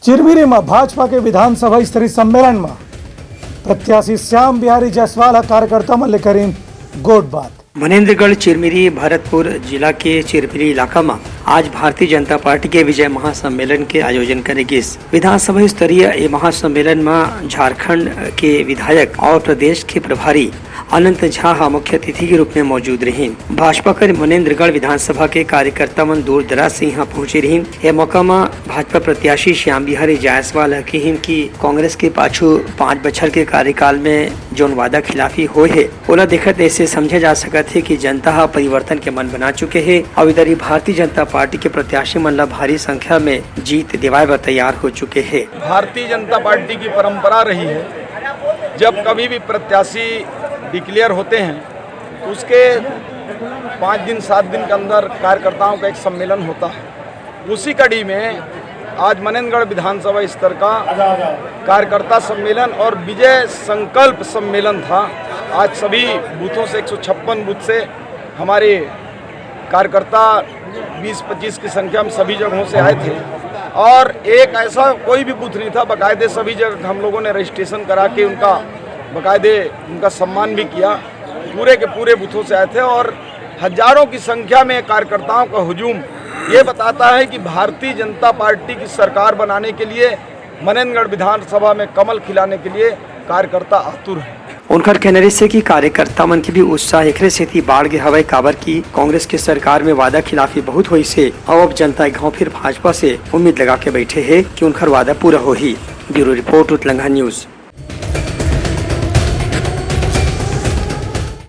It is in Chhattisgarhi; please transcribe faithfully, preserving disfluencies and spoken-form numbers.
चिरमिरी म भाजपा के विधानसभा स्तरीय सम्मेलन म प्रत्याशी श्याम बिहारी जायसवाल ह कार्यकर्ता मन ले करिन गोठ बात। मनेंद्रगढ़ चिरमिरी भरतपुर जिला के चिरमिरी इलाका म आज भारतीय जनता पार्टी के विजय महासम्मेलन के आयोजन करे गिस। विधानसभा स्तरीय ए महासम्मेलन म झारखंड के विधायक और प्रदेश के प्रभारी अनंत झा ह मुख्य अतिथि के रूप में मौजूद रहिन। भाजपा कर मनेंद्रगढ़ विधानसभा के कार्यकर्ता मन दूर दराज से यहाँ पहुंचे रहिन। ए मौका म भाजपा प्रत्याशी श्याम बिहारी जायसवाल ह किहिन कि कांग्रेस के पाछू पाँच बछर के कार्यकाल में जोन वादा खिलाफी होए हे, ओला देखत ऐसे समझे जा सकत हे कि जनता ह परिवर्तन के मन बना चुके हे और इधर ही भारतीय जनता पार्टी के प्रत्याशी मन ला भारी संख्या में जीत दिवाए बर तैयार हो चुके हे। भारतीय जनता पार्टी की परंपरा रही है, जब कभी भी प्रत्याशी डिक्लेयर होते हैं, उसके पाँच दिन, सात दिन के अंदर कार्यकर्ताओं का एक सम्मेलन होता है। उसी कड़ी में आज मनेंद्रगढ़ विधानसभा स्तर का कार्यकर्ता सम्मेलन और विजय संकल्प सम्मेलन था। आज सभी बूथों से, एक सौ छप्पन बूथ से हमारे कार्यकर्ता बीस पच्चीस की संख्या में सभी जगहों से आए थे और एक ऐसा कोई भी बूथ नहीं था, बाकायदे सभी जगह हम लोगों ने रजिस्ट्रेशन करा के उनका बाकायदे उनका सम्मान भी किया। पूरे के पूरे बूथों से आए थे और हजारों की संख्या में कार्यकर्ताओं का हुजूम ये बताता है कि भारतीय जनता पार्टी की सरकार बनाने के लिए, मनेंद्रगढ़ विधानसभा में कमल खिलाने के लिए कार्यकर्ता आतुर हैं। उनकर कहना रहिस हे कि कार्यकर्ता मन के भी उत्साह एकरे सेती बाढ़ गे हवय, काबर कि कांग्रेस के सरकार में वादा खिलाफी बहुत होइस हे। अब जनता एक घांव फिर भाजपा से उम्मीद लगा के बैठे हे कि उनकर वादा पूरा होही। Bureau report, Utlangha news.